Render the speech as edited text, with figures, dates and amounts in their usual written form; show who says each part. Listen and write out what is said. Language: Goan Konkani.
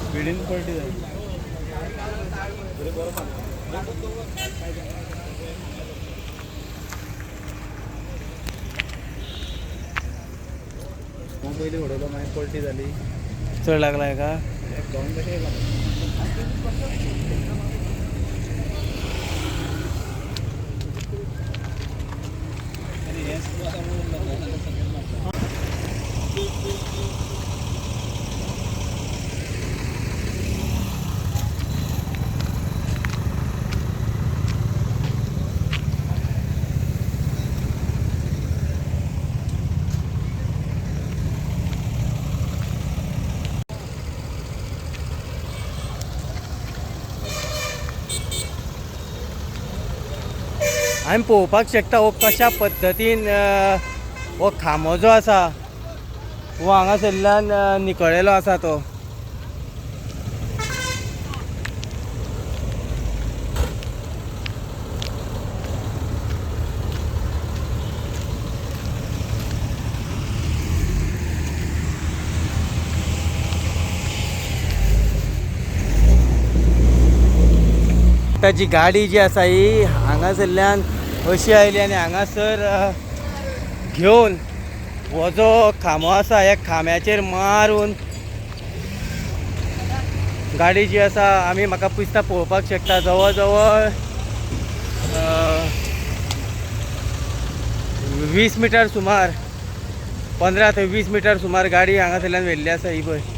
Speaker 1: स्पिडीन पलटी जाली. पयलीं उडयलो, मागीर पलटी जाली.
Speaker 2: चड लागला का?
Speaker 1: दोन कशें येयला. आनी हें सुद्दां आसा म्हणून उरला, नाजाल्यार सकयल मारता.
Speaker 2: आमी पळोवपाक शकता हो कशा पद्दतीन हो खांबो जो आसा हो हांगासरल्यान निकळलेलो आसा तो. ताची गाडी जी आसा ही हांगासरल्यान अशी आयली आनी हांगासर घेवन हो जो खांबो आसा ह्या खांब्याचेर मारून गाडी जी आसा आमी म्हाका दिसता पळोवपाक शकता जवळ जवळ 20 मिटर सुमार, 15 ते 20 मिटर सुमार गाडी हांगासरल्यान व्हेल्ली आसा ही पळय.